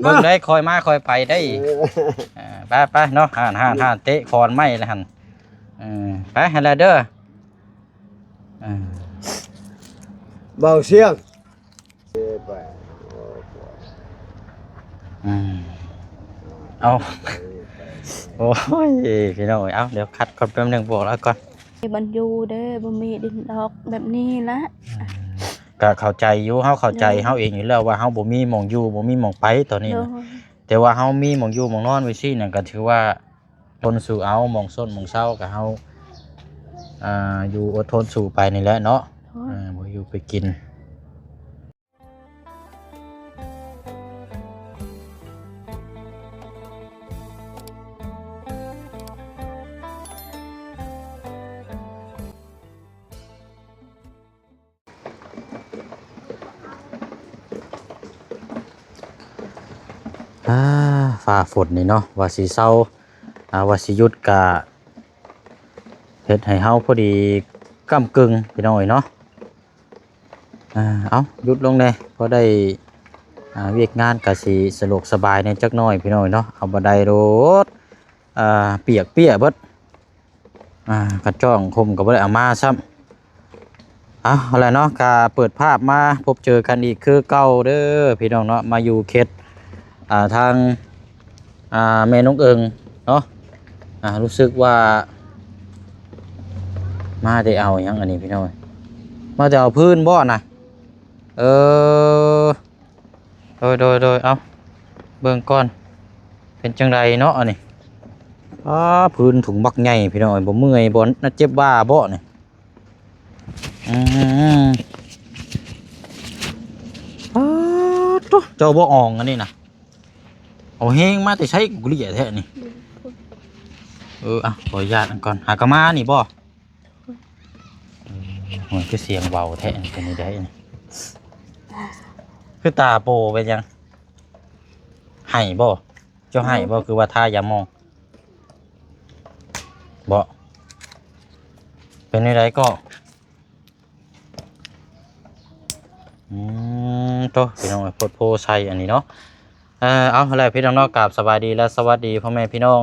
ເບິ່ງໄດ້ ຄ່ອຍມາຄ່ອຍໄປໄດ້. ເອີ ເອີ ໄປໆ ເນາະ ຫັ້ນໆໆ ເຕະຄອນໄມ້ແລ້ວຫັ້ນ. ເອີ ໄປຫັ້ນແຫຼະເດີ. ເອີ ເບົາສຽງ. ອືມ ເອົາ ໂອ້ຍ ພີ່ນ້ອງເອີຍ ເອົາ ດຽວຄັດກ່ອນ ແປັບໜຶ່ງ ບອກລາວກ່ອນ. ມັນຢູ່ເດ້ ບໍ່ມີດິນດອກ ແບບນີ້ລະ. ອືມ ກະເຂົ້າໃຈຢູ່ ເຮົາເຂົ້າໃຈເຮົາເອງຢູ່ແລ້ວວ່າເຮົາບໍ່ມີໝ່ອງຢູ່ ບໍ່ມີໝ່ອງໄປຕອນນີ້ນະ. ແຕ່ວ່າເຮົາມີໝ່ອງຢູ່ໝ່ອງນອນໄວ້ຊີ້ນະ ກະຖືວ່າ ທົນສູ້ເອົາ ໝ່ອງຊົນໝ່ອງເຊົາກະເຮົາ ອ່າ ຢູ່ອົດທົນສູ້ໄປນີ້ແຫຼະເນາະ. ເອີ ບໍ່ຢູ່ໄປກິນ. ອາ ຟ້າຝົນນີ້ເນາະ ວ່າຊິເຊົາ ອາ ວ່າຊິຢຸດ ກະເຮັດໃຫ້ເຮົາພໍດີກ້ຳກຶ່ງ ພີ່ນ້ອງເອີຍເນາະ. ອາ ເອົາ ຢຸດລົງແດ່ ພໍໄດ້ ອາ ວຽກງານກະຊິສະດວກສະບາຍແດ່ຈັກໜ້ອຍ ພີ່ນ້ອງເອີຍເນາະ. ເອົາ ບໍ່ໄດ້ໂລດ ອາ ປຽກເປຍເບິດ. ອາ ກະຈ້ອງຄົມກະບໍ່ໄດ້ເອົາມາຊ້ຳ. ເອົາ ຫັ້ນແຫຼະເນາະ ກະເປີດພາບມາພົບເຈີກັນອີກຄືເກົ່າເດີພີ່ນ້ອງເນາະ. ມາຢູ່ເຂດ ອ່າ ທາງ ອ່າ ແມ່ນ້ອງເອີງເນາະ. ອາ ຮູ້ສຶກວ່າ ມາແຕ່ເອົາຫຍັງອັນນີ້ພີ່ນ້ອງ ມາແຕ່ເອົາພື້ນບໍ່ນະ? ເອີ ໂດຍ ໂດຍ ໂດຍ ເອົາ ເບິ່ງກ່ອນ ເປັນຈັ່ງໃດເນາະອັນນີ້. ອ້າ ພື້ນຖົງບັກໃຫຍ່ພີ່ນ້ອງເອີຍ ບໍ່ເມື່ອຍບໍ່ ນະ ເຈັບບ່າບໍ່ນີ້? ອືມ ອ້າ ໂທ້ ເຈົ້າບໍ່ອອງອັນນີ້ນະ ເອົາແຮງມາແຕ່ໃສ ກູເລຍແທ້ນີ້. ເອີ ເອົາ ຂໍອະນຸຍາດອັນກ່ອນ ຫາກະມານີ້ບໍ່? ໂອ້ຍ ຄືສຽງເບົາແທ້ ເປັນແນວໃດນີ້? ຄືຕາໂປເປັນຫຍັງ? ໄຫ້ບໍ່? ເຈົ້າໄຫ້ບໍ່? ຄືວ່າທາຢາໝອງບໍ່? ເປັນແນວໃດກໍ? ອືມ ໂທ້ ພີ່ນ້ອງເອີຍ ໂພດໂພໃສ່ອັນນີ້ເນາະ. ເອີ ເອົາ ແລ້ວພີ່ນ້ອງເນາະ ກາບສະບາຍດີ ແລະ ສະຫວັດດີພໍ່ແມ່ພີ່ນ້ອງ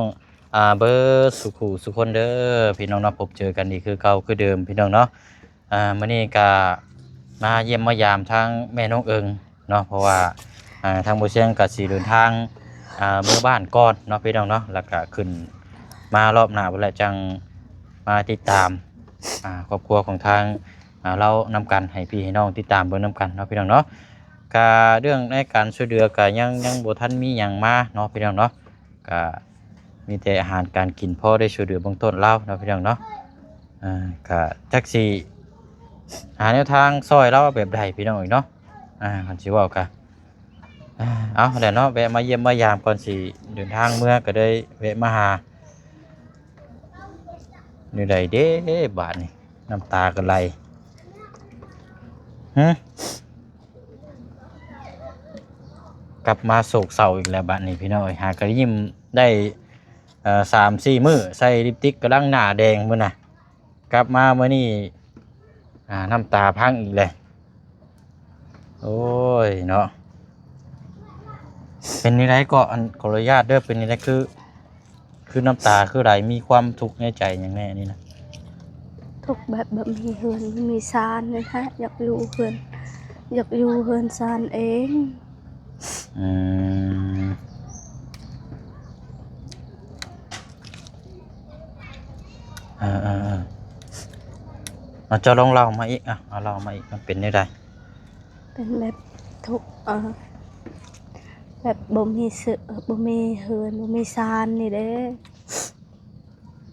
ອ່າ ເບິດສູ່ຄູ່ສູ່ຄົນເດີພີ່ນ້ອງເນາະ. ພົບເຈີກັນອີກຄືເກົ່າຄືເດີມພີ່ນ້ອງເນາະ. ອ່າ ມື້ນີ້ກະມາຢ້ຽມມາຢາມທາງແມ່ນ້ອງເອີງເນາະ ເພາະວ່າ ອ່າ ທາງບໍ່ຊຽງກະຊິເດີນທາງ ອ່າ ເມືອບ້ານກ່ອນເນາະ ພີ່ນ້ອງເນາະ ແລ້ວກະຂຶ້ນມາລອບໜ້າພຸ້ນແຫຼະ ຈັ່ງມາຕິດຕາມ ອ່າ ຄອບຄົວຂອງທາງ ອ່າ ລາວນຳກັນ ໃຫ້ພີ່ໃຫ້ນ້ອງຕິດຕາມເບິ່ງນຳກັນເນາະ ພີ່ນ້ອງເນາະ. ກະເລື່ອງໃນການຊ່ວຍເຫຼືອກະຍັງ ຍັງບໍ່ທັນມີຫຍັງມາເນາະ ພີ່ນ້ອງເນາະ. ກະມີແຕ່ອາຫານການກິນ ພໍໄດ້ຊ່ວຍເຫຼືອເບື້ອງຕົ້ນລາວເນາະ ພີ່ນ້ອງເນາະ. ເອີ ກະຈັກຊິຫາແນວທາງຊ່ອຍລາວແບບໃດ ພີ່ນ້ອງເອີຍເນາະ. ອ່າ ຄັນຊິເວົ້າກະ ອ່າ ເອົາແຫຼະເນາະ ແວະມາຢ້ຽມມາຢາມກ່ອນ ຊິເດີນທາງເມືອ ກະໄດ້ແວະມາຫາ. ແນວໃດເດ້ບາດນີ້ ນ້ຳຕາກະໄຫຼ ຫຶ ກັບມາໂສກເສົ້າອີກແລ້ວບາດນີ້ ພີ່ນ້ອງເອີຍ. ຫາກະຍິ້ມໄດ້ ເອີ ສາມສີ່ມື້ ໃສ່ລິບຕິກກຳລັງໜ້າແດງມື້ນະ ກັບມາມື້ນີ້ ອ່າ ນ້ຳຕາພັງອີກແລ້ວ. ໂອ້ຍເນາະ ເປັນແນວໃດເກາະ? ອັນ ຂໍອະນຸຍາດເດີ ເປັນແນວໃດ ຄື ຄືນ້ຳຕາຄືໄຫຼ? ມີຄວາມທຸກໃນໃຈຫຍັງແດ່ນີ້ນະ? ທຸກແບບບໍ່ມີເຮືອນບໍ່ມີຊານນີ້ແຫຼະ ຢາກຢູ່ເຮືອນ ຢາກຢູ່ເຮືອນຊານເອງ. ອືມ ເອີໆໆ ເອົາ ເຈົ້າລອງເລົ່າມາອີກ ເອົາ ເອົາເລົ່າມາອີກ ມັນເປັນແນວໃດ? ເປັນແບບທຸກ ເອີ ແບບບໍ່ມີເສື້ອ ບໍ່ມີເຮືອນ ບໍ່ມີຊານນີ້ເດ້.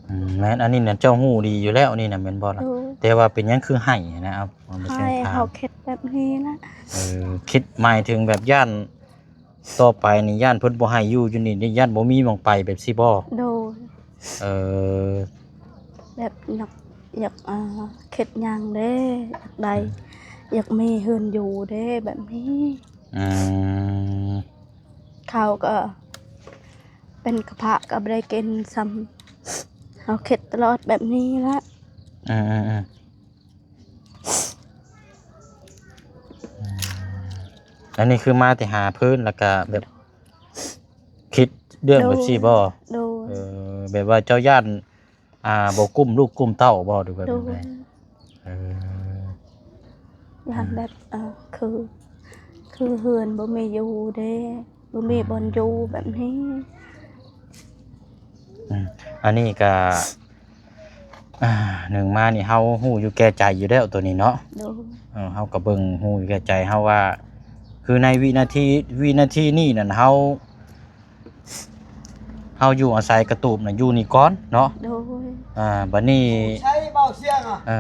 ອືມ ແມ່ນ ອັນນີ້ນະເຈົ້າຮູ້ດີຢູ່ແລ້ວນີ້ນະ ແມ່ນບໍ່ລະ? ໂດຍ ແຕ່ວ່າເປັນຫຍັງຄືໄຫ້ນະ? ເອົາ ເອົາມາ ໄຫ້ ເຮົາຄິດແບບນີ້ລະ. ເອີ ຄິດໝາຍເຖິງແບບຢ້ານ ຕໍ່ໄປນີ້ຢ້ານເພິ່ນບໍ່ໃຫ້ຢູ່ຢູ່ນີ້ ຢ້ານບໍ່ມີໝ່ອງໄປແບບຊີ້ບໍ່? ໂດຍ ເອີ ແບບຢາກ ຢາກ ອ່າ ເຮັດຫຍັງເດ້ ຢາກໄດ້ ອືມ ຢາກມີເຮືອນຢູ່ເດ້ແບບນີ້. ອືມ ເຂົ້າກໍເປັນກະພະກໍບໍ່ໄດ້ກິນຊ້ຳ ເຮົາຄິດຕະຫຼອດແບບນີ້ລະ. ອືມໆໆ ອັນນີ້ຄືມາແຕ່ຫາພື້ນ ແລ້ວກະແບບ ຄິດເລື່ອງແບບຊີ້ບໍ່? ໂດຍ ເອີ ແບບວ່າເຈົ້າຢ້ານ ອ່າ ບໍ່ກຸ້ມລູກກຸ້ມເຕົ້າບໍ່ ຫຼືວ່າແບບໃດ? ໂດຍ ເອີ ຢ້ານແບບ ເອີ ຄື ຄືເຮືອນບໍ່ມີຢູ່ເດ້ ບໍ່ມີບ່ອນຢູ່ແບບນີ້. ອືມ ອັນນີ້ກະ ອ່າ ໜຶ່ງມານີ້ເຮົາຮູ້ຢູ່ແກ່ໃຈຢູ່ແລ້ວໂຕນີ້ເນາະ. ໂດຍ ເອີ ເຮົາກໍເບິ່ງຮູ້ຢູ່ແກ່ໃຈເຮົາວ່າ ຄືໃນວິນາທີ ວິນາທີນີ້ນັ້ນ ເຮົາ ເຮົາຢູ່ອາໄສກະຕູບນະ ຢູ່ນີ້ກ່ອນເນາະ. ໂດຍ ອ່າ ບັດນີ້ ໃຊ້ເບົາສຽງອະ ເອີ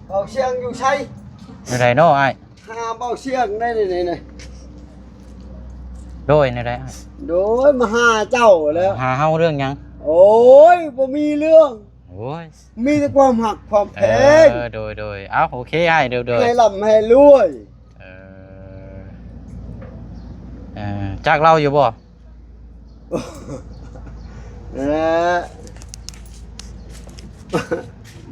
ເບົາສຽງຢູ່ໃສ? ແນວໃດເນາະອ້າຍ? ຫາເບົາສຽງໄດ້ນີ້ ໂດຍ ແນວໃດອ້າຍ? ໂດຍ ມາຫາເຈົ້າແລ້ວ. ຫາເຮົາເລື່ອງຫຍັງ? ໂອ້ຍ ບໍ່ມີເລື່ອງ ໂອ້ຍ ມີແຕ່ຄວາມຮັກຄວາມແພງ. ເອີ ໂດຍ ໂດຍ ເອົາ ໂອເຄອ້າຍ ໂດຍ ໂດຍ ໃຫ້ລ່ຳໃຫ້ລວຍ. ເອີ ເອີ ຈັກລາວຢູ່ບໍ່? ເອີ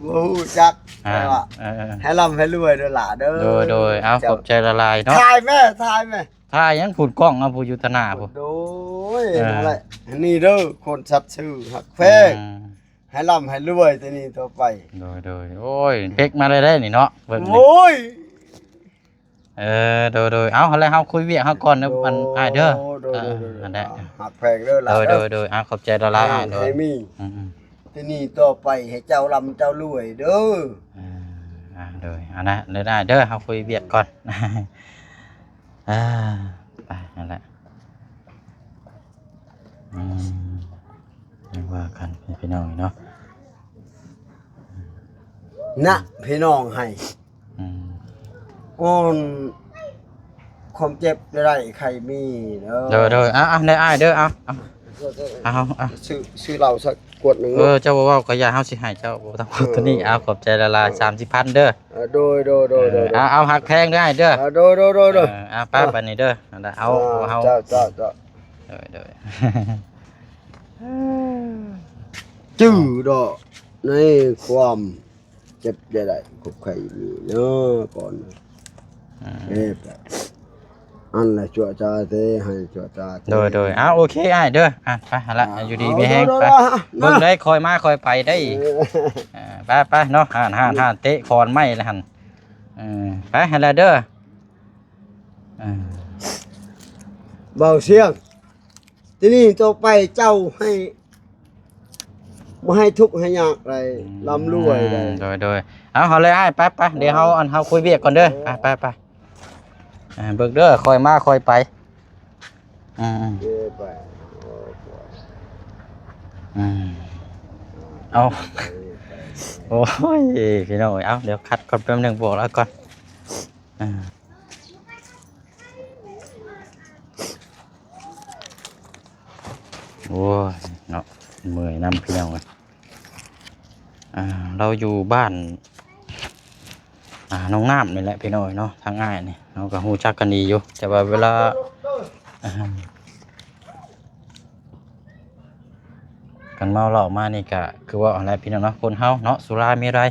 ບໍ່ຮູ້ຈັກ ອ່າ ແຕ່ວ່າ ເອີ ເອີ ໃຫ້ລ່ຳໃຫ້ລວຍເດີຫຼ້າເດີ. ໂດຍ ໂດຍ ເອົາ ເຈົ້າ ຂອບໃຈຫຼາຍໆເນາະ. ຖ່າຍແມ່ ຖ່າຍແມ່. ຖ່າຍຫຍັງ? ພຸ້ນ ກ້ອງເອົາ ຜູ້ຢູ່ຕາໜ້າພຸ້ນ. ໂດຍ ເອີ ນັ້ນແຫຼະ ນີ້ເດີ ຄົນສັດຊື່ຮັກແພງ. ອ່າ ໃຫ້ລ່ຳໃຫ້ລວຍແຕ່ນີ້ຕໍ່ໄປ. ໂດຍ ໂດຍ ໂອ້ຍ ເພັກມາໄດ້ໄດ໋ນີ້ເນາະ ເບິ່ງນີ້. ໂອ້ຍ ເອີ ໂດຍ ໂດຍ ເອົາ ຫັ້ນແຫຼະ ເຮົາຄຸຍວຽກເຮົາກ່ອນເດີ ໂດຍ ອັນອ້າຍເດີ. ໂດຍ ເອີ ໂດຍ ໂດຍ ຫັ້ນແຫຼະ ເອີ ຮັກແພງເດີຫຼ້າ ໂດຍ ເດີ ໂດຍ ໂດຍ ເອົາ ຂອບໃຈຫຼາຍໆ ໃຫ້ ໂດຍ ໃຫ້ມີ ອືມໆ ແຕ່ນີ້ຕໍ່ໄປໃຫ້ເຈົ້າລ່ຳເຈົ້າລວຍເດີ. ເອີ ອ່າ ໂດຍ ອັນນັ້ນເດີ ເດີ ເຮົາຄຸຍວຽກກ່ອນ. ອ່າ ໄປຫັ້ນແຫຼະ ອືມ ຈັ່ງວ່າກັນພີ່ນ້ອງເນາະ ນະພີ່ນ້ອງໃຫ້ ອືມ ກ່ອນຄວາມເຈັບໄດ້ໄດ້ໄຂ້ມີເດີ. ໂດຍ ໂດຍ ອ່າ ອ່າ ໄດ້ອ້າຍເດີ ເອົາ ເອົາ ເອົາ ຊື້ ຊື້ເຫຼົ້າສັກ ຂວດໜຶ່ງ ເອີ ເນາະ ເຈົ້າບໍ່ເວົ້າກໍຢ່າ ເຮົາຊິໃຫ້ເຈົ້າບໍ່ຕ້ອງ ເອີ ໂຕນີ້ ເອົາ ຂອບໃຈຫຼາຍໆ ເອີ ສາມສິບພັນເດີ. ເອີ ໂດຍ ໂດຍ ໂດຍ ເອີ ໂດຍ ເອົາ ເອົາ ຮັກແພງເດີອ້າຍເດີ. ເອີ ໂດຍ ໂດຍ ໂດຍ ເອີ ໂດຍ ເອົາ ໄປ ເອີ ໄປນີ້ເດີ ອັນໃດ ເອົາ ເອົາ ເຈົ້າ ເຈົ້າ ເຈົ້າ ໂດຍ ໂດຍ ຈື່ດອກ ໃນຄວາມ ເຈັບໄດ້ໄດ້ ກົບໄຂ້ມີເນາະ ກ່ອນ ອືມ ເອີ ອັນລະຈົວຈາເຕ ໃຫ້ຈົວຈາເຕ. ໂດຍ ໂດຍ ເອົາ ໂອເຄອ້າຍເດີ ອ່ະ ໄປຫັ້ນລະ ອ່າ ຢູ່ດີມີແຮງ ໄປ ເບິ່ງໄດ້ ຄ່ອຍມາຄ່ອຍໄປໄດ້ ເອີ ເອີ ໄປ ໄປເນາະ ຫັ້ນ ຫັ້ນ ຫັ້ນ ເຕະຂອນໄມ້ລະຫັ້ນ ເອີ ໄປຫັ້ນລະເດີ ເອີ ເບົາສຽງ ທີນີ້ຕໍ່ໄປເຈົ້າໃຫ້ ບໍ່ໃຫ້ທຸກໃຫ້ຍາກໃດ ອືມ ລ່ຳລວຍໃດ. ໂດຍ ໂດຍ ເອົາ ເຮົາເລີຍອ້າຍ ໄປ ໄປ ເອີ ດຽວເຮົາ ອັນ ເຮົາຄຸຍວຽກກ່ອນເດີ ເອີ ໄປ ໄປ ໄປ ອ່າ ເບິ່ງເດີ ຄ່ອຍມາຄ່ອຍໄປ ອືມ ເອີ ໄປ ອືມ ເອົາ ໂອ້ຍ ພີ່ນ້ອງເອີຍ ເອົາ ດຽວຄັດກ່ອນ ແປັບໜຶ່ງ ບອກລາວກ່ອນ ອ່າ. ໂອ້ຍເນາະ ເມື່ອຍນຳພີ່ນ້ອງເອີຍ ອ່າ ລາວຢູ່ບ້ານ ອ່າ ນ້ອງນ້ຳນີ້ແຫຼະພີ່ນ້ອງເອີຍເນາະ ທາງອ້າຍນີ້ ເຮົາກໍຮູ້ຈັກກັນດີຢູ່ ແຕ່ວ່າເວລາ ອ່າ ຄັນເມົາເຫຼົ້າມານີ້ກໍຄືເວົ້າຫັ້ນແຫຼະພີ່ນ້ອງເນາະ ຄົນເຮົາເນາະ ສຸລາມີໄລ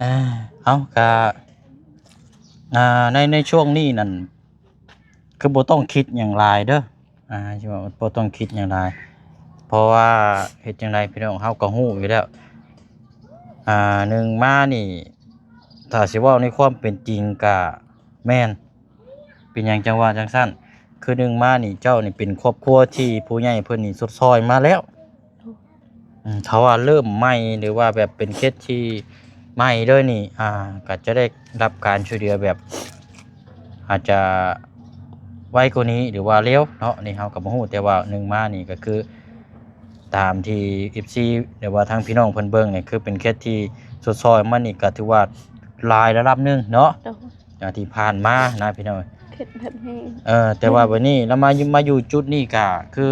ອ່າ ເອົາ ກະ ອ່າ ໃນ ໃນຊ່ວງນີ້ນັ້ນ ຄືບໍ່ຕ້ອງຄິດຫຍັງຫຼາຍເດີ ອ່າ ຊິວ່າບໍ່ຕ້ອງຄິດຫຍັງຫຼາຍ ເພາະວ່າເຮັດຈັ່ງໃດພີ່ນ້ອງ ເຮົາກໍຮູ້ຢູ່ແລ້ວ ອ່າ ໜຶ່ງມານີ້ ຖ້າຊິເວົ້າໃນຄວາມເປັນຈິງກະແມ່ນ ເປັນຫຍັງຈັ່ງວ່າຈັ່ງຊັ້ນ ຄືໜຶ່ງມານີ້ ເຈົ້ານີ້ເປັນຄອບຄົວທີ່ຜູ້ໃຫຍ່ເພິ່ນນີ້ຊົດຊ່ອຍມາແລ້ວ ອືມ ຖ້າວ່າເລີ່ມໃໝ່ ຫຼືວ່າແບບເປັນເຂດທີ່ໃໝ່ເລີຍນີ້ ອ່າ ກໍຈະໄດ້ຮັບການຊ່ວຍເຫຼືອແບບ ອາດຈະໄວກວ່ານີ້ ຫຼືວ່າເລັວເນາະ ນີ້ເຮົາກໍບໍ່ຮູ້ ແຕ່ວ່າໜຶ່ງມານີ້ກໍຄືຕາມທີ່ເອັຟຊີ ຫຼືວ່າທາງພີ່ນ້ອງເພິ່ນເບິ່ງນີ້ ຄືເປັນເຂດທີ່ຊົດຊ່ອຍມານີ້ ກໍຖືວ່າຫຼາຍລະດັບໜຶ່ງເນາະ. ໂດຍ ອ່າ ທີ່ຜ່ານມານະພີ່ນ້ອງ ເຂດແບບນີ້ ເອີ ແຕ່ວ່າບັດນີ້ລາວມາຢູ່ ມາຢູ່ຈຸດນີ້ກະຄື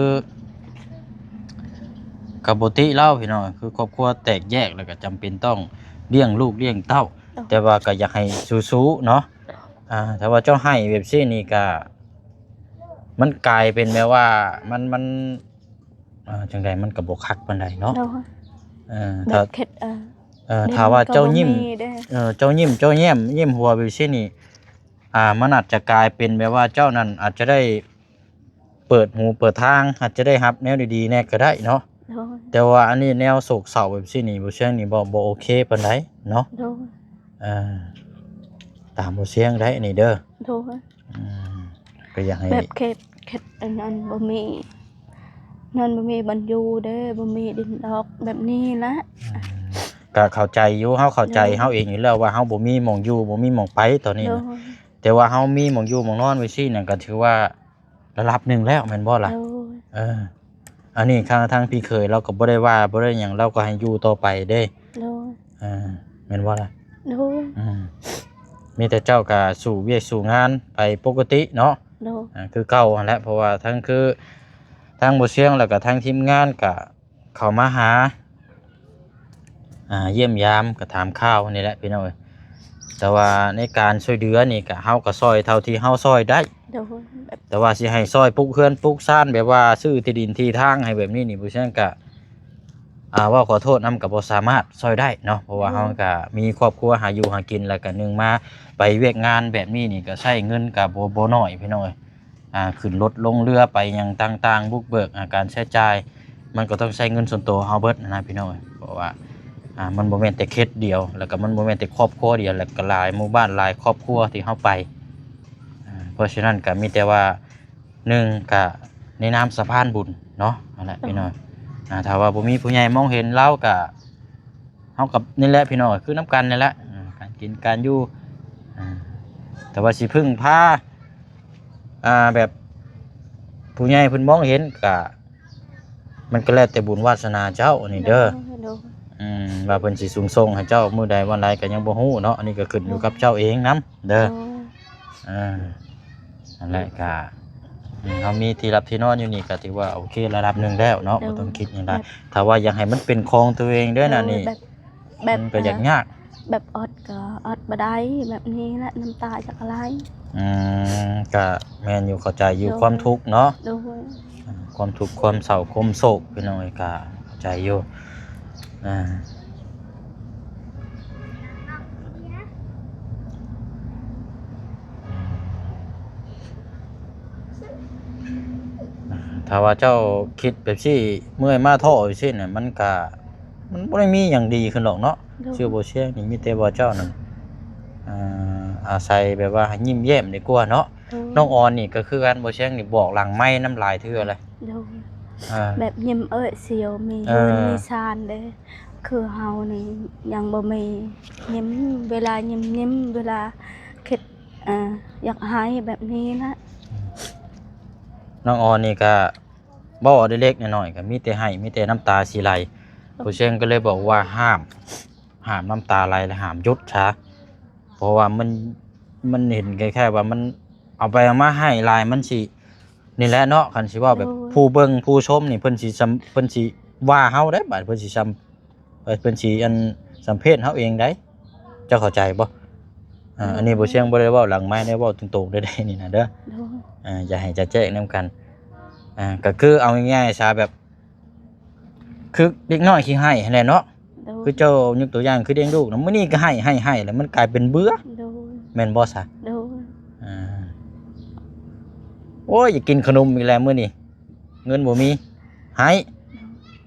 ກະບໍ່ຕິລາວພີ່ນ້ອງ ຄືຄອບຄົວແຕກແຍກ ແລ້ວກະຈຳເປັນຕ້ອງລ້ຽງລູກລ້ຽງເຕົ້າ ໂດຍ ແຕ່ວ່າກະຢາກໃຫ້ສູ້ໆເນາະ ອ່າ ຖ້າວ່າເຈົ້າໃຫ້ແບບຊີ້ນີ້ກະ ມັນກາຍເປັນແບບວ່າ ມັນ ມັນ ອ່າ ຈັ່ງໃດມັນກະບໍ່ຄັກປານໃດເນາະ ໂດຍ ເອີ ແບບ ຖ້າ ເອີ ຖ້າວ່າເຈົ້າຍິ້ມ ເອີ ເຈົ້າຍິ້ມ ເຈົ້າແຍ້ມ ຍິ້ມຫົວແບບຊີ້ນີ້ ອ່າ ມັນອາດຈະກາຍເປັນແບບວ່າເຈົ້ານັ້ນອາດຈະໄດ້ເປີດຫູເປີດທາງ ອາດຈະໄດ້ຮັບແນວດີໆແດ່ກໍໄດ້ເນາະ. ໂດຍ. ແຕ່ວ່າອັນນີ້ແນວໂສກເສົ້າແບບຊີ້ນີ້ ບໍ່ຊຽງນີ້ບໍ່ ບໍ່ໂອເຄປານໃດເນາະ. ໂດຍ. ເອີ ຕາມບໍ່ຊຽງໄດ໋ອັນນີ້ເດີ. ໂດຍ. ອືມ ກໍຢາກໃຫ້ແບບເຂດ ເຂດອັນນັ້ນບໍ່ມີ ນັ້ນ ບໍ່ມີບ່ອນຢູ່ເດ້ ບໍ່ມີດິນດອກແບບນີ້ລະ. ອືມ ກໍເຂົ້າໃຈຢູ່ ເຮົາເຂົ້າໃຈ ໂດຍ ເຮົາເອງຢູ່ແລ້ວວ່າເຮົາບໍ່ມີໝ່ອງຢູ່ ບໍ່ມີໝ່ອງໄປຕອນນີ້ນະ. ໂດຍ. ແຕ່ວ່າເຮົາມີໝ່ອງຢູ່ໝ່ອງນອນໄວ້ຊີ້ນັ້ນ ກໍຖືວ່າລະດັບໜຶ່ງແລ້ວແມ່ນບໍ່ລະ? ໂດຍ. ເອີ ອັນນີ້ທາງ ທາງພີ່ເຂີຍລາວກໍບໍ່ໄດ້ວ່າ ບໍ່ໄດ້ຫຍັງ ລາວກໍໃຫ້ຢູ່ຕໍ່ໄປເດ້. ໂດຍ. ເອີ ແມ່ນບໍ່ລະ? ໂດຍ. ອືມ ມີແຕ່ເຈົ້າກໍສູ້ວຽກສູ້ງານໄປປົກກະຕິເນາະ. ໂດຍ. ອ່າ ຄືເກົ່າຫັ້ນແຫຼະ ເພາະວ່າທັງຄືທາງບໍ່ຊຽງ ແລ້ວກໍທາງທີມງານກໍເຂົ້າມາຫາ ອ່າ ຢ້ຽມຢາມ ກໍຖາມຂ່າວນີ້ແຫຼະພີ່ນ້ອງເອີຍ. ແຕ່ວ່າໃນການຊ່ວຍເຫຼືອນີ້ ກໍ ເຮົາກໍຊ່ອຍເທົ່າທີ່ເຮົາຊ່ອຍໄດ້. ໂດຍ. ແຕ່ວ່າຊິໃຫ້ຊ່ອຍປຸກເຮືອນປຸກຊານ ແບບວ່າຊື້ທີ່ດິນທີ່ທາງໃຫ້ແບບນີ້ນີ້ ບໍ່ຊຽງກໍ ອ່າ ເວົ້າຂໍໂທດນຳ ກໍບໍ່ສາມາດຊ່ອຍໄດ້ເນາະ ເພາະວ່າ ໂດຍ ເຮົາກໍມີຄອບຄົວຫາຢູ່ຫາກິນ ແລ້ວກໍໜຶ່ງມາໄປວຽກງານແບບນີ້ນີ້ ກໍໃຊ້ເງິນກໍບໍ່ ບໍ່ໜ້ອຍພີ່ນ້ອງເອີຍ. ອ່າ ຂຶ້ນລົດລົງເຮືອໄປຫຍັງຕ່າງໆ ບຸກເບີກ ອ່າ ການໃຊ້ຈ່າຍ ມັນກໍຕ້ອງໃຊ້ເງິນສ່ວນຕົວເຮົາເບິດນະພີ່ນ້ອງເອີຍ. ເພາະວ່າ ອ່າ ມັນບໍ່ແມ່ນແຕ່ເຂດດຽວ ແລ້ວກໍມັນບໍ່ແມ່ນແຕ່ຄອບຄົວດຽວ ແລ້ວກໍຫຼາຍໝູ່ບ້ານຫຼາຍຄອບຄົວທີ່ເຮົາໄປ. ອ່າ ເພາະສະນັ້ນກໍມີແຕ່ວ່າ ໜຶ່ງກະໃນນາມສະພານບຸນເນາະ ນັ້ນແຫຼະ ໂດຍ ພີ່ນ້ອງ. ອ່າ ຖ້າວ່າບໍ່ມີຜູ້ໃຫຍ່ມອງເຫັນ ລາວກະ ເຮົາກັບນີ້ແຫຼະພີ່ນ້ອງ ຄືນຳກັນນີ້ແຫຼະ ອ່າ ການກິນການຢູ່. ອ່າ ແຕ່ວ່າຊິເພິ່ງພາ ອ່າ ແບບຜູ້ໃຫຍ່ເພິ່ນມອງເຫັນກະ ມັນກໍແລ້ວແຕ່ບຸນວາສະໜາເຈົ້າອັນນີ້ເດີ. ໂດຍ ໂດຍ. ອືມ ວ່າເພິ່ນຊິສູງສົ່ງໃຫ້ເຈົ້າມື້ໃດວັນໃດກໍຍັງບໍ່ຮູ້ເນາະ ອັນນີ້ກໍຂຶ້ນຢູ່ກັບເຈົ້າເອງນຳເດີ. ໂດຍ. ອ່າ ນັ້ນແຫຼະ ກະ ອືມ ເຮົາມີທີ່ຫຼັບທີ່ນອນຢູ່ນີ້ ກະຖືວ່າໂອເຄລະດັບໜຶ່ງແລ້ວເນາະ. ໂດຍ. ບໍ່ຕ້ອງຄິດຫຍັງຫຼາຍ ແບບ ຖ້າວ່າຢາກໃຫ້ມັນເປັນຂອງຕົວເອງເດີ ໂດຍ ນະນີ້ ແບບ ແບບ ມັນກໍຢາກຍາກ ແບບອອດກໍອອດບໍ່ໄດ້ ແບບນີ້ແຫຼະ ນ້ຳຕາຢາກໄຫຼ. ອືມ ກະແມ່ນຢູ່ ເຂົ້າໃຈຢູ່ ໂດຍ ຄວາມທຸກເນາະ. ໂດຍ. ອ່າ ຄວາມທຸກຄວາມເສົ້າຄວາມໂສກ ພີ່ນ້ອງເອີຍ ກະເຂົ້າໃຈຢູ່. ອ່າ ຖ້າວ່າເຈົ້າຄິດແບບຊີ້ ເມື່ອຍມາທໍ້ຈັ່ງຊີ້ນະ ມັນກະ ມັນບໍ່ໄດ້ມີຫຍັງດີຂຶ້ນດອກເນາະ. ໂດຍ. ຊື່ບໍ່ຊຽງນີ້ ມີແຕ່ວ່າເຈົ້ານັ້ນ ອ່າ ອາໄສແບບວ່າໃຫ້ຍິ້ມແຍ້ມດີກວ່າເນາະ. ໂດຍ. ນ້ອງອອນນີ້ກໍຄືກັນ ບໍ່ຊຽງນີ້ບອກຫຼັງໄມນຳຫຼາຍເທື່ອແລ້ວ. ໂດຍ. ອ່າ ແບບຍິ້ມເອີຍສຽວມີ ເອີ ເຮືອນມີຊານເດ້ ຄືເຮົານີ້ຍັງບໍ່ມີ. ຍິ້ມ ເວລາຍິ້ມ ຍິ້ມ ເວລາຄິດ ອ່າ ຢາກໄຫ້ແບບນີ້ນະ. ອືມ ນ້ອງອອນນີ້ກະເວົ້າເລັກໆນ້ອຍໆ ກະມີແຕ່ໄຫ້ ມີແຕ່ນ້ຳຕາຊິໄຫຼ. ໂດຍ. ຜູ້ເຊງກໍເລີຍບອກວ່າຫ້າມ ຫ້າມນ້ຳຕາໄຫຼ ແລະ ຫ້າມຢຸດຊະ ເພາະວ່າມັນ ມັນເຫັນຄ້າຍໆວ່າມັນເອົາໄປເອົາມາໄຫ້ຫຼາຍ ມັນຊິ ນີ້ແຫຼະເນາະ ຄັນຊິເວົ້າແບບ ໂດຍ ຜູ້ເບິ່ງຜູ້ຊົມນີ້ ເພິ່ນຊິ ເພິ່ນຊິວ່າເຮົາໄດ໋ ບາດເພິ່ນຊິ ເອີ ເພິ່ນຊິອັນ ສຳເພດເຮົາເອງໄດ໋ ເຈົ້າເຂົ້າໃຈບໍ່? ອ່າ ໂດຍ ອັນນີ້ບໍ່ຊຽງບໍ່ໄດ້ເວົ້າຫຼັງໄມ ໄດ້ເວົ້າຕົງໆເລີຍໄດ໋ນີ້ນະເດີ. ໂດຍ. ອ່າ ຢາກໃຫ້ຈະແຈ້ງນຳກັນ ອ່າ ກໍຄືເອົາງ່າຍໆຊະ ແບບ ຄືເດັກນ້ອຍຂີ້ໄຫ້ຫັ້ນແຫຼະເນາະ. ໂດຍ. ຄືເຈົ້າຍົກຕົວຢ່າງຄືລ້ຽງລູກນະ ມື້ນີ້ກໍໄຫ້ ໄຫ້ ໄຫ້ ແລ້ວມັນກາຍເປັນເບື່ອ. ໂດຍ. ແມ່ນບໍ່ຊະ? ໂດຍ. ອ່າ ໂອ້ຍ ຢາກກິນຂະໜົມອີກແລ້ວມື້ນີ້ ເງິນບໍ່ມີ ໄຫ້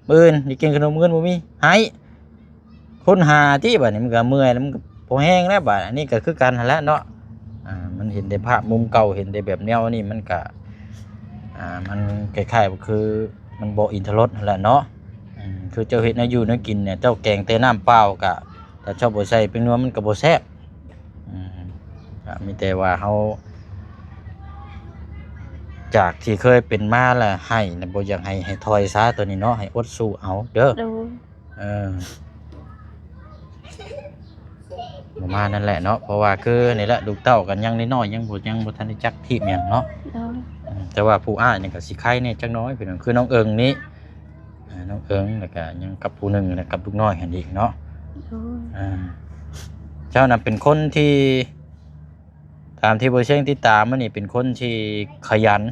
ມື້ອື່ນຢາກກິນຂະໜົມ ເງິນບໍ່ມີ ໄຫ້ ຄົ້ນຫາຕິ ບາດນີ້ມັນກໍເມື່ອຍ ແລ້ວມັນກໍບໍ່ແຮງແລ້ວ ບາດ ອັນນີ້ກໍຄືກັນຫັ້ນແຫຼະເນາະ. ອ່າ ມັນເຫັນແຕ່ພາບມຸມເກົ່າ ເຫັນແຕ່ແບບແນວນີ້ ມັນກະ ອ່າ ມັນຄ້າຍໆວ່າຄືມັນບໍ່ອິນທະລົດຫັ້ນແຫຼະເນາະ. ອືມ ຄືເຈົ້າເຮັດແນວຢູ່ແນວກິນນີ້ ເຈົ້າແກງແຕ່ນ້ຳເປົ່າ ກະ ຖ້າເຈົ້າບໍ່ໃສ່ແປ້ງນົວ ມັນກະບໍ່ແຊບ. ອືມ ກະມີແຕ່ວ່າເຮົາ ຈາກທີ່ເຄີຍເປັນມາລະ ໃຫ້ນະ ບໍ່ຢາກໃຫ້ ໃຫ້ຖອຍຊະ ໂຕນີ້ເນາະ ໃຫ້ອົດສູ້ເອົາເດີ. ໂດຍ. ເອີ ປະມານນັ້ນແຫຼະເນາະ ເພາະວ່າຄືນີ້ແຫຼະ ລູກເຕົ້າກັນຍັງນ້ອຍໆ ຍັງບໍ່ ຍັງບໍ່ທັນໄດ້ຈັກທີບຫຍັງເນາະ. ໂດຍ. ອືມ ແຕ່ວ່າຜູ້ອ້າຍນີ້ກໍຊິໄຄແດ່ຈັກໜ້ອຍ ພີ່ນ້ອງ ຄືນ້ອງເອິງນີ້ ອ່າ ນ້ອງເອິງ ແລ້ວກໍຍັງກັບຜູ້ໜຶ່ງ ແລ້ວກັບລູກນ້ອຍຫັ້ນອີກເນາະ. ໂດຍ. ອ່າ ເຈົ້ານະເປັນຄົນທີ່ ຕາມທີ່ບໍ່ເຊງຕິດຕາມມານີ້ ເປັນຄົນທີ່ຂະຫຍັນ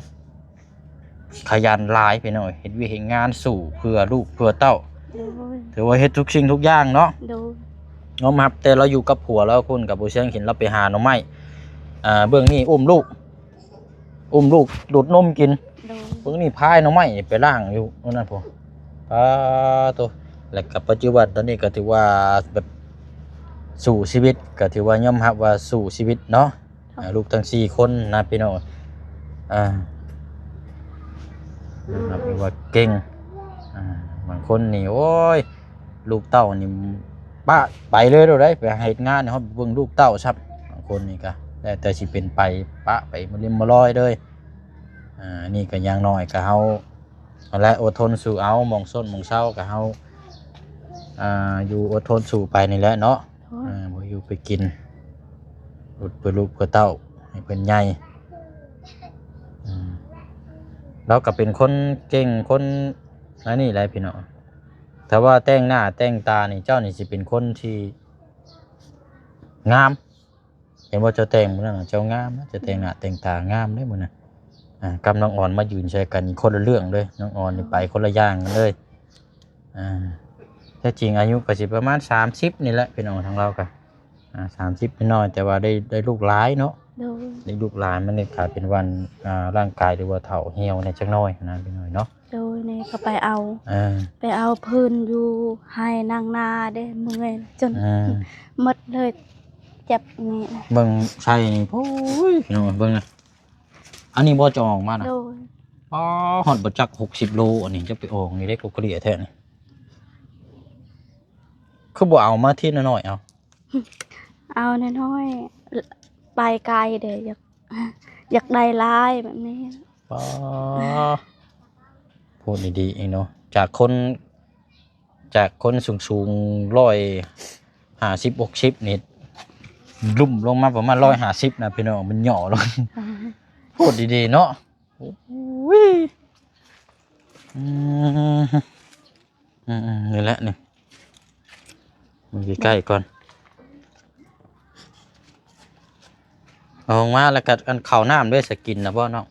ຂະຫຍັນຫຼາຍພີ່ນ້ອງເອີຍ ເຮັດວຽກເຮັດງານສູ້ເພື່ອລູກເພື່ອເຕົ້າ. ໂດຍ. ຖືວ່າເຮັດທຸກສິ່ງທຸກຢ່າງເນາະ. ໂດຍ. ຍອມຮັບ ແຕ່ລາວຢູ່ກັບຜົວລາວພຸ້ນ ກໍບໍ່ເຊງເຫັນລາວໄປຫາໜໍ່ໄມ້ ອ່າ ເບື້ອງນີ້ອຸ້ມລູກ ອຸ້ມລູກດູດນົມກິນ. ໂດຍ ເບິ່ງນີ້ພາຍໜໍ່ໄມ້ໄປລ້າງຢູ່ນັ້ນພຸ້ນ. ປາໂຕ ແລະກໍປັດຈຸບັນຕອນນີ້ກໍຖືວ່າແບບສູ້ຊີວິດ ກໍຖືວ່າຍອມຮັບວ່າສູ້ຊີວິດເນາະ. ໂດຍ ອ່າ ລູກທັງສີ່ຄົນນະພີ່ນ້ອງ. ອ່າ ຍອມຮັບວ່າເກັ່ງ. ອ່າ ບາງຄົນນີ້ ໂອ້ຍ ລູກເຕົ້ານີ້ປະໄປເລີຍໂລດໃດ໋ ໄປເຮັດງານ ເຮົາເບິ່ງລູກເຕົ້າຊ້ຳ. ບາງຄົນນີ້ກະແລ້ວແຕ່ຊິເປັນໄປ ປະໄປມາລິມມາລອຍເລີຍ. ອ່າ ນີ້ກະຢ່າງໜ້ອຍກະເຮົາ ຫັ້ນແຫຼະ ອົດທົນສູ້ເອົາ ໝ່ອງຊົນໝ່ອງເຊົາກະເຮົາ ອ່າ ຢູ່ອົດທົນສູ້ໄປນີ້ແຫຼະເນາະ. ໂດຍ ອ່າ ບໍ່ຢູ່ໄປກິນ ເພື່ອລູກເພື່ອເຕົ້າໃຫ້ເພິ່ນໃຫຍ່. ອືມ ລາວກໍເປັນຄົນເກັ່ງ ຄົນອັນນີ້ແຫຼະພີ່ນ້ອງ. ຖ້າວ່າແຕ່ງໜ້າແຕ່ງຕານີ້ ເຈົ້ານີ້ຊິເປັນຄົນທີ່ງາມ. ເຫັນບໍ່ ເຈົ້າແຕ່ງມື້ນັ້ນນະ ເຈົ້າງາມນະ ເຈົ້າແຕ່ງໜ້າແຕ່ງຕາງາມເດ້ມື້ນັ້ນ. ອ່າ ກັບນ້ອງອອນມາຢືນໃສ່ກັນ ຄົນລະເລື່ອງເລີຍ. ນ້ອງອອນນີ້ໄປຄົນລະຢ່າງກັນເລີຍ. ອ່າ ແທ້ຈິງອາຍຸກໍຊິປະມານສາມສິບນີ້ແຫຼະພີ່ນ້ອງ ທາງລາວກໍ ອ່າ ສາມສິບນິດໜ້ອຍ ແຕ່ວ່າໄດ້ ໄດ້ລູກຫຼາຍເນາະ. ໂດຍ ໄດ້ລູກຫຼາຍ ມັນກໍກາຍເປັນວ່າ ອ່າ ຮ່າງກາຍ ຫຼືວ່າເຖົ້າຫ່ຽວແດ່ຈັກໜ້ອຍນະ ພີ່ນ້ອງເນາະ. ໂດຍ ນີ້ກໍໄປເອົາ ເອີ ໄປເອົາພື້ນຢູ່ໄຮ່ນາງນາເດ້ ເມື່ອຍຈົນ ເອີ ໝົດເລີຍ ເຈັບນີ້ນະ. ເບິ່ງໄຊນີ້ ໂອ້ຍ ພີ່ນ້ອງເບິ່ງນະ. ອັນນີ້ບໍ່ຈະອອກມານະ? ໂດຍ ອໍ ຮອດບໍ່ຈັກຫົກສິບໂລ. ອັນນີ້ຈະໄປອອກນີ້ເດ້ ກົກກະເລ່ຍແທ້ນີ້. ຄືບໍ່ເອົາມາທີລະໜ້ອຍເອົາ? ເອົານ້ອຍໆ ໄປໄກເດ້ ຢາກ ຢາກໄດ້ຫຼາຍແບບນີ້. ປາ ໂພດດີໆອີກເນາະ. ຈາກຄົນ ຈາກຄົນສູງໆ ຮ້ອຍຫ້າສິບ ຫົກສິບນີ້ ລຸ່ມລົງມາປະມານຮ້ອຍຫ້າສິບນະພີ່ນ້ອງ ມັນຫຍໍ້ລົງ. ໂພດດີໆເນາະ. ໂອ້ຍ ອືມ ອືມໆ ນີ້ແຫຼະນີ້ ເບິ່ງໃກ້ໆກ່ອນ. ອອກມາແລ້ວກໍ ອັນ ເຂົ້ານ້ຳເດ້ ສະກິນນະບໍ່ນ້ອງ?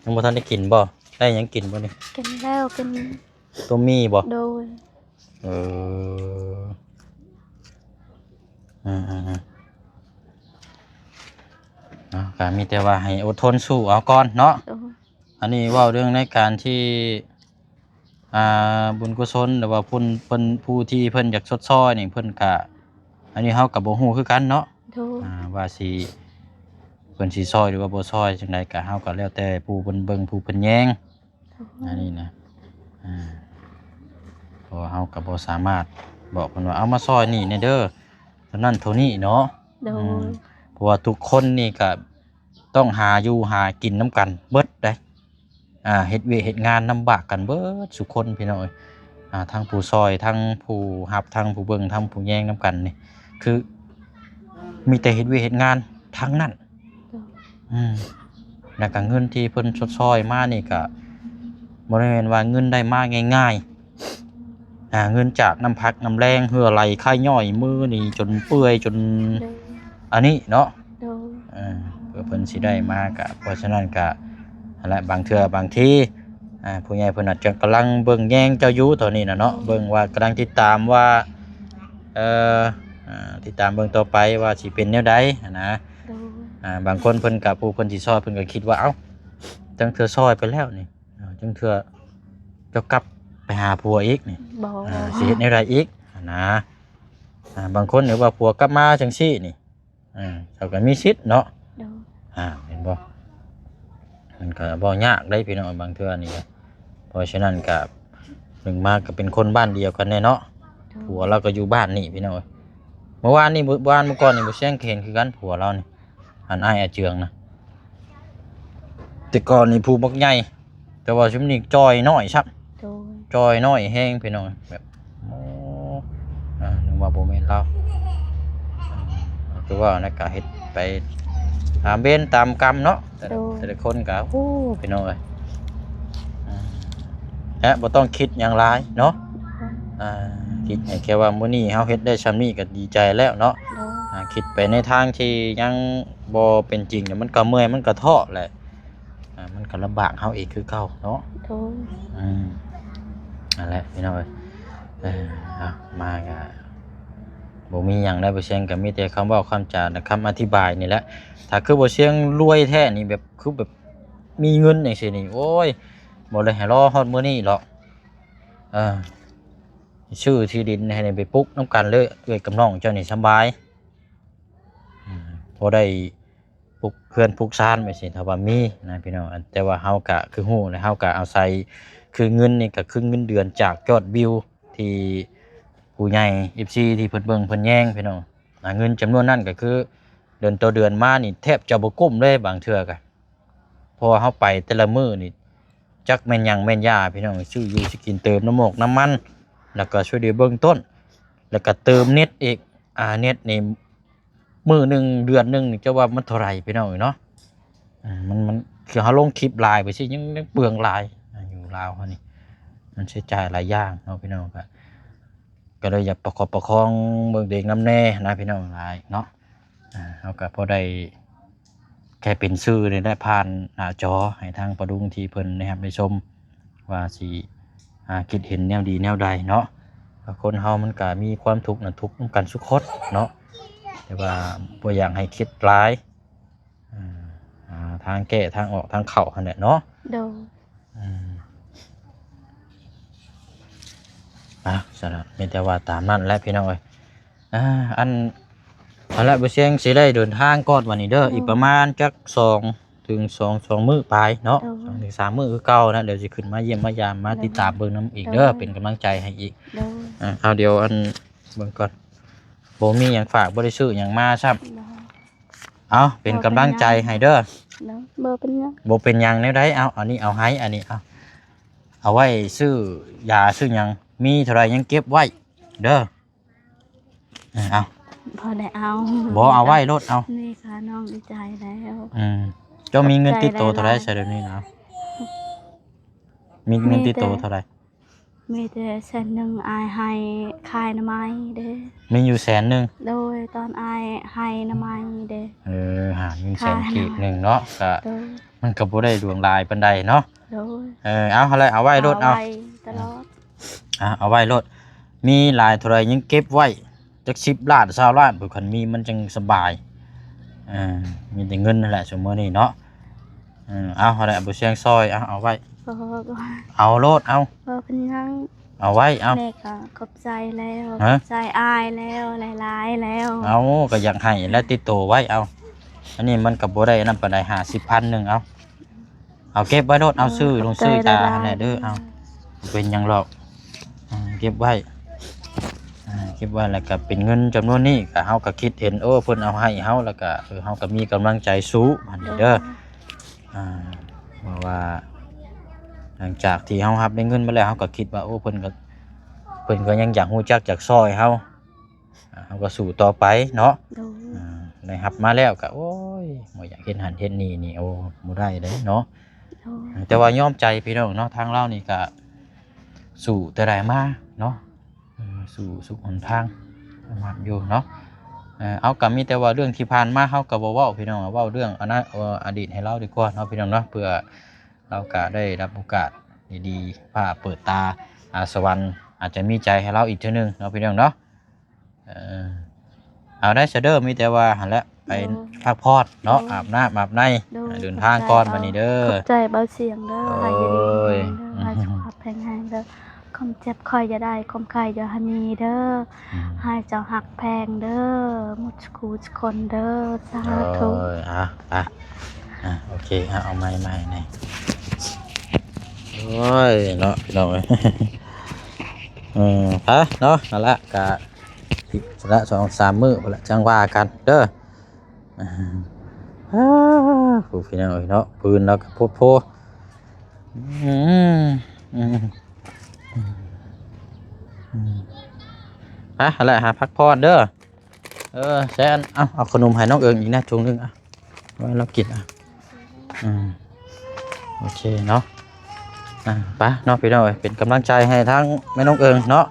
ຍັງບໍ່ທັນໄດ້ກິນບໍ່? ໄດ້ຫຍັງກິນບໍ່ນີ້? ກິນແລ້ວ ກິນຕົ້ມໝີ່ບໍ່? ໂດຍ ເອີ ອືມໆໆ ເນາະ ກໍມີແຕ່ວ່າໃຫ້ອົດທົນສູ້ເອົາກ່ອນເນາະ. ໂດຍ ອັນນີ້ເວົ້າເລື່ອງໃນການທີ່ ອ່າ ບຸນກຸສົນ ຫຼືວ່າເພິ່ນ ເພິ່ນ ຜູ້ທີ່ເພິ່ນຢາກຊົດຊ່ອຍນີ້ ເພິ່ນກະ ອັນນີ້ເຮົາກະບໍ່ຮູ້ຄືກັນເນາະ. ໂດຍ ອ່າ ວ່າຊິ ເພິ່ນຊິຊ່ອຍ ຫຼືວ່າບໍ່ຊ່ອຍຈັ່ງໃດ ກະເຮົາກະແລ້ວແຕ່ຜູ້ເພິ່ນເບິ່ງ ຜູ້ເພິ່ນແຍງ. ໂດຍ ອັນນີ້ນະ ອ່າ ເພາະວ່າເຮົາກະບໍ່ສາມາດບອກເພິ່ນວ່າ ເອົາມາຊ່ອຍນີ້ແດ່ເດີ ເທົ່ານັ້ນເທົ່ານີ້ເນາະ. ໂດຍ ອືມ ເພາະວ່າທຸກຄົນນີ້ກະ ຕ້ອງຫາຢູ່ຫາກິນນຳກັນເບິດເດ້. ອ່າ ເຮັດວຽກເຮັດງານລຳບາກກັນເບິດສູ່ຄົນພີ່ນ້ອງເອີຍ. ອ່າ ທັງຜູ້ຊ່ອຍ ທັງຜູ້ຮັບ ທັງຜູ້ເບິ່ງ ທັງຜູ້ແຍງນຳກັນນີ້ ຄືມີແຕ່ເຮັດວຽກເຮັດງານທັງນັ້ນ. ໂດຍ ອືມ ແລ້ວກໍເງິນທີ່ເພິ່ນຊົດຊ່ອຍມານີ້ກໍບໍ່ໄດ້ແມ່ນວ່າເງິນໄດ້ມາງ່າຍໆ. ອ່າ ເງິນຈາກນ້ຳພັກນ້ຳແຮງ ເຫື່ອໄຫຼໄຄຍ້ອຍ ມືນີ້ຈົນເປື່ອຍຈົນ ໂດຍ ອັນນີ້ເນາະ. ໂດຍ ເອີ ເພື່ອເພິ່ນຊິໄດ້ມາກະ ເພາະສະນັ້ນກະ ຫັ້ນແຫຼະ ບາງເທື່ອບາງທີ ອ່າ ຜູ້ໃຫຍ່ເພິ່ນອາດຈະກຳລັງເບິ່ງແຍງເຈົ້າຢູ່ຕອນນີ້ນະເນາະ. ໂດຍ ເບິ່ງວ່າກຳລັງຕິດຕາມວ່າ ເອີ ອ່າ ຕິດຕາມເບິ່ງຕໍ່ໄປວ່າຊິເປັນແນວໃດຫັ້ນນະ. ໂດຍ ອ່າ ບາງຄົນເພິ່ນກະ ຜູ້ເພິ່ນຊິຊ່ອຍ ເພິ່ນກະຄິດວ່າ ເອົ້າ ຈັກເທື່ອຊ່ອຍໄປແລ້ວນີ້ ອ່າ ຈັ່ງເທື່ອເຈົ້າກັບໄປຫາຜົວອີກນີ້ ບໍ່ ອ່າ ຊິເຮັດແນວໃດອີກຫັ້ນນະ. ອ່າ ບາງຄົນນີ້ວ່າຜົວກັບມາຈັ່ງຊີ້ນີ້ ອ່າ ເຂົາກໍມີສິດເນາະ. ໂດຍ ອ່າ ແມ່ນບໍ່? ມັນກໍເວົ້າຍາກເດ້ພີ່ນ້ອງ ບາງເທື່ອນີ້ກໍ ເພາະສະນັ້ນກໍ ໜຶ່ງມາກໍເປັນຄົນບ້ານດຽວກັນແດ່ເນາະ. ໂດຍ ຜົວລາວກໍຢູ່ບ້ານນີ້ພີ່ນ້ອງເອີຍ. ເມື່ອວານນີ້ ເມື່ອວານ ເມື່ອກ່ອນນີ້ ບໍ່ແຊງກໍເຫັນຄືກັນ ຜົວລາວນີ້ ອັນອ້າຍອາເຈືອງນະ ແຕ່ກ່ອນນີ້ຜູ້ບັກໃຫຍ່ ແຕ່ວ່າຊຸມນີ້ຈ່ອຍນ້ອຍຊ້ຳ. ໂດຍ ຈ່ອຍນ້ອຍແຮງພີ່ນ້ອງ ແບບ ໂອ້ ອ່າ ນຶກວ່າບໍ່ແມ່ນລາວ. ອືມ ຄືວ່ານັ້ນກະເຮັດໄປຕາມເວນຕາມກຳເນາະ ແຕ່ລະ ໂດຍ ແຕ່ລະຄົນກະ ໂອ້ ພີ່ນ້ອງເອີຍ. ອ່າ ແລະບໍ່ຕ້ອງຄິດຫຍັງຫຼາຍເນາະ. ໂດຍ ອ່າ ຄິດໃຫ້ແຄ່ວ່າມື້ນີ້ເຮົາເຮັດໄດ້ຊ່ຳນີ້ກໍດີໃຈແລ້ວເນາະ. ໂດຍ ອ່າ ຄິດໄປໃນທາງທີ່ຍັງບໍ່ເປັນຈິງ ມັນກໍເມື່ອຍ ມັນກໍທໍ້ແຫຼະ. ອ່າ ມັນກໍລຳບາກເຮົາອີກຄືເກົ່າເນາະ. ໂດຍ ອືມ ນັ້ນແຫຼະພີ່ນ້ອງເອີຍ. ເອີ ເອົາ ມາກໍ ບໍ່ມີຫຍັງໃດ ບໍ່ຊຽງກໍມີແຕ່ຄຳເວົ້າຄຳຈາ ແລະ ຄຳອະທິບາຍນີ້ແຫຼະ. ຖ້າຄືບໍ່ຊຽງລວຍແທ້ນີ້ ແບບ ຄືແບບມີເງິນຈັ່ງຊີ້ນີ້ ໂອ້ຍ ບໍ່ໄດ້ໃຫ້ລໍຮອດມື້ນີ້ຫຼອກ. ເອີ ຊື້ທີ່ດິນໃຫ້ໄປປຸກນຳກັນເລີຍ ເອື້ອຍກັບນ້ອງເຈົ້ານີ້ສຳບາຍ ອືມ ພໍໄດ້ ປຸກເຮືອນປຸກຊານໄປຊີ້ ຖ້າວ່າມີນະພີ່ນ້ອງ. ອັນ ແຕ່ວ່າເຮົາກະຄືຮູ້ແຫຼະ ເຮົາກະອາໄສ ຄືເງິນນີ້ກະຄືເງິນເດືອນຈາກຍອດວິວທີ່ຜູ້ໃຫຍ່ ເອັຟຊີ ທີ່ເພິ່ນເບິ່ງເພິ່ນແຍງພີ່ນ້ອງ. ອາ ເງິນຈຳນວນນັ້ນກະຄືເດືອນຕໍ່ເດືອນມານີ້ແທບຈະບໍ່ກຸ້ມເລີຍບາງເທື່ອກະ ເພາະວ່າເຮົາໄປແຕ່ລະມື້ນີ້ ຈັກແມ່ນຫຍັງແມ່ນຢາພີ່ນ້ອງ ຊື້ຢູ່ຊື້ກິນ ເຕີມນ້ຳໝອກນ້ຳມັນ ແລ້ວກໍຊ່ວຍເຫຼືອເບື້ອງຕົ້ນ ແລ້ວກໍເຕີມເນັດອີກ. ອາ ເນັດນີ້ມື້ໜຶ່ງເດືອນໜຶ່ງນີ້ ເຈົ້າວ່າມັນເທົ່າໃດພີ່ນ້ອງເອີຍເນາະ? ອາ ມັນ ມັນ ຄືເຮົາລົງຄລິບຫຼາຍໄປຊີ້ ຍັງ ຍັງເປືອງຫຼາຍ. ອາ ຢູ່ລາວເຮົານີ້ ມັນໃຊ້ຈ່າຍຫຼາຍຢ່າງເນາະພີ່ນ້ອງ. ກໍ ກໍເລີຍຢາກປະຄັບປະຄອງເບິ່ງເດັກນຳແດ່ນະພີ່ນ້ອງຫຼາຍເນາະ. ອາ ເຮົາກໍພໍໄດ້ແຄ່ເປັນສື່ນີ້ແຫຼະ ຜ່ານໜ້າຈໍໃຫ້ທາງປ້າລຸງທີ່ເພິ່ນໄດ້ຮັບໄດ້ຊົມ ວ່າຊິ ອາ ຄິດເຫັນແນວດີແນວໃດເນາະ. ຄົນເຮົາມັນກໍມີຄວາມທຸກນະ ທຸກນຳກັນສູ່ຄົນເນາະ ແຕ່ວ່າບໍ່ຢາກໃຫ້ຄິດຫຼາຍ. ອາ ຫາທາງແກ້ທາງອອກທາງເຂົ້າຫັ້ນແຫຼະເນາະ. ໂດຍ. ອືມ ອ່ະ ສະນັ້ນມີແຕ່ວ່າຕາມນັ້ນແຫຼະພີ່ນ້ອງເອີຍ. ອ່າ ອັນ ເອົາລະ ບໍ່ຊຽງຊິໄດ້ເດີນທາງກ່ອນບັດນີ້ເດີ ໂດຍ ອີກປະມານຈັກສອງເຖິງສອງ ສອງມື້ປາຍເນາະ. ໂດຍ. ສອງເຖິງສາມມື້ຄືເກົ່ານະ ດຽວຊິຂຶ້ນມາຢ້ຽມມາຢາມ ມາຕິດຕາມເບິ່ງນຳອີກເດີ ໂດຍ ເປັນກຳລັງໃຈໃຫ້ອີກ. ໂດຍ. ອ່າ ເອົາ ດຽວ ອັນ ເບິ່ງກ່ອນ ບໍ່ມີຫຍັງຝາກ ບໍ່ໄດ້ຊື້ຫຍັງມາຊ້ຳ. ໂດຍ. ເອົາ ເປັນກຳລັງໃຈໃຫ້ເດີ. ໂດຍ ບໍ່ເປັນຫຍັງ ບໍ່ເປັນຫຍັງແນວໃດ. ເອົາ ອັນນີ້ເອົາໃຫ້ ອັນນີ້ ເອົາ ເອົາໄວ້ຊື້ຢາຊື້ຫຍັງ ມີເທົ່າໃດຍັງເກັບໄວ້ເດີ. ເອີ ເອົາ ບໍ່ໄດ້ເອົາ ບໍ່ ເອົາໄວ້ໂລດ ເອົາ. ນີ້ຄ່ານ້ອງດີໃຈແລ້ວ. ອືມ ເຈົ້າມີເງິນຕິດໂຕເທົ່າໃດຊະດຽວນີ້ນະ? ມີເງິນຕິດໂຕເທົ່າໃດ? ມີແຕ່ແສນໜຶ່ງ ອ້າຍໃຫ້ຂາຍໜໍ່ໄມ້ເດ້. ມີຢູ່ແສນໜຶ່ງ. ໂດຍ ຕອນອ້າຍໃຫ້ໜໍ່ໄມ້ເດ້. ເອີ ຫາເງິນແສນກີບໜຶ່ງເນາະ ກະ ໂດຍ ມັນກໍບໍ່ໄດ້ຫຼວງຫຼາຍປານໃດເນາະ. ໂດຍ. ເອີ ເອົາຫັ້ນແຫຼະ ເອົາໄວ້ໂລດ ເອົາ ເອົາໄວ້ຕະຫຼອດ. ອ່າ ເອົາໄວ້ໂລດ ມີຫຼາຍເທົ່າໃດຍັງເກັບໄວ້ ຈັກສິບລ້ານ ຊາວລ້ານພຸ້ນ ຄັນມີມັນຈັ່ງສະບາຍ. ເອີ ມີແຕ່ເງິນຫັ້ນແຫຼະຊຸມື້ນີ້ເນາະ. ເອີ ເອົາ ເອົາແຫຼະ ບໍ່ຊຽງຊ່ອຍ ເອົາ ເອົາໄວ້. ເອົາໂລດ ເອົາ. ບໍ່ເປັນຫຍັງ ເອົາໄວ້ ເອົາ. ແມ່ກໍຂອບໃຈແລ້ວ ຮະ? ຂອບໃຈອ້າຍແລ້ວ ຫຼາຍໆແລ້ວ. ເອົາ ກໍຢາກໃຫ້ແລ້ວ ຕິດໂຕໄວ້ ເອົາ. ອັນນີ້ມັນກໍບໍ່ໄດ້ອັນນັ້ນປານໃດ ຫ້າສິບພັນໜຶ່ງ ເອົາ. ເອົາເກັບໄວ້ໂລດ ເອົາ ເອີ ຊື້ລົງຊື້ຢາຫັ້ນແຫຼະເດີ ເອົາ ບໍ່ເປັນຫຍັງດອກ. ເກັບໄວ້ ເກັບໄວ້ ແລ້ວກໍເປັນເງິນຈຳນວນນີ້ ກໍເຮົາກໍຄິດເຫັນ ໂອ້ ເພິ່ນເອົາໃຫ້ເຮົາ ແລ້ວກໍ ເອີ ເຮົາກໍມີກຳລັງໃຈສູ້ຫັ້ນເດີ. ໂດຍ. ອ່າ ເພາະວ່າຫຼັງຈາກທີ່ເຮົາຮັບໄດ້ເງິນມາແລ້ວ ເຮົາກໍຄິດວ່າ ໂອ້ ເພິ່ນກໍ ເພິ່ນກໍຍັງຢາກຮູ້ຈັກ ຢາກຊ່ອຍເຮົາ. ອ່າ ເຮົາກໍສູ້ຕໍ່ໄປເນາະ. ໂດຍ. ອ່າ ໄດ້ຮັບມາແລ້ວກໍ ໂອ້ຍ ບໍ່ຢາກເຮັດຫັ້ນເຮັດນີ້ນີ້ ໂອ້ ບໍ່ໄດ້ເດ້ເນາະ. ໂດຍ. ແຕ່ວ່າຍອມໃຈພີ່ນ້ອງເນາະ ທາງລາວນີ້ກໍສູ້ແຕ່ໃດມາເນາະ. ເອີ ສູ້ສຸດຫົນທາງ ຍອມຮັບຢູ່ເນາະ. ເອີ ເອົາ ກໍມີແຕ່ວ່າເລື່ອງທີ່ຜ່ານມາເຮົາກໍບໍ່ເວົ້າພີ່ນ້ອງ ເວົ້າເລື່ອງອະນາ ເອີ ອະດີດໃຫ້ລາວດີກວ່າເນາະ ພີ່ນ້ອງເນາະ ເພື່ອລາວກໍໄດ້ຮັບໂອກາດດີໆ ຟ້າເປີດຕາ ອາ ສະຫວັນອາດຈະມີໃຈໃຫ້ລາວອີກເທື່ອໜຶ່ງເນາະ ພີ່ນ້ອງເນາະ. ເອີ ເອົາໄດ້ຊະເດີ ມີແຕ່ວ່າຫັ້ນແຫຼະ ໄປ ໂດຍ ພັກຜ່ອນເນາະ. ໂດຍ. ອາບນ້ຳອາບໃນ. ໂດຍ. ເດີນທາງກ່ອນບັດນີ້ເດີ. ຂອບໃຈເບົາສຽງເດີ. ໂດຍ. ໃຫ້ຢູ່ດີມີແຮງເດີ ໃຫ້ສຸຂະພາບແຂງແຮງເດີ. ຄວາມເຈັບຂ້ອຍຢ່າໄດ້ ຄວາມໄຂ້ຢ່າໃຫ້ມີເດີ. ອືມ. ໃຫ້ເຈົ້າຮັກແພງເດີ ໝົດສູ່ຄູ່ສູ່ຄົນເດີ. ສາທຸ. ໂດຍ. ອ່າ ໄປ ອ່າ ໂອເຄ ອ່າ ເອົາໄມ້ ໄມ້ໃຫ້ແດ່. ໂອ້ຍ ເນາະ ພີ່ນ້ອງເອີຍ. ເອີ ໄປເນາະ ນັ້ນລະ ກະ ອີກລະສອງສາມມື້ພຸ້ນລະ ຈັ່ງວ່າກັນເດີ. ອ່າ ຜູ້ ພີ່ນ້ອງເອີຍເນາະ ພື້ນລາວກໍໂພດໂພ. ອືມ ອືມ ອືມ ໄປ ຫັ້ນແຫຼະ ຫາພັກຜ່ອນເດີ. ເອີ ແຊນ ເອົາ ເອົາຂະໜົມໃຫ້ນ້ອງເອີງອີກນະ ຖົງໜຶ່ງ ອ່ະ ໄວ້ລາວກິນ ອ່ະ. ອືມ ໂອເຄເນາະ. ອ່າ ໄປເນາະ ພີ່ນ້ອງເອີຍ ເປັນກຳລັງໃຈໃຫ້ທາງແມ່ນ້ອງເອີງເນາະ.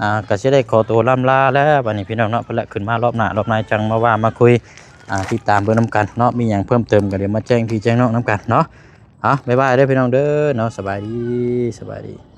ອ່າ ກໍຊິໄດ້ຂໍຕົວລ່ຳລາແລ້ວບັດນີ້ ພີ່ນ້ອງເນາະ. ເພິ່ນລະຂຶ້ນມາລອບໜ້າລອບໃນ ຈັ່ງມາວ່າມາຄຸຍ ອ່າ ຕິດຕາມເບິ່ງນຳກັນເນາະ. ມີຫຍັງເພີ່ມເຕີມກໍດຽວມາແຈ້ງພີ່ແຈ້ງນ້ອງນຳກັນເນາະ. ເອົາ ບາຍບາຍເດີ ພີ່ນ້ອງເດີເນາະ. ສະບາຍດີ ສະບາຍດີ.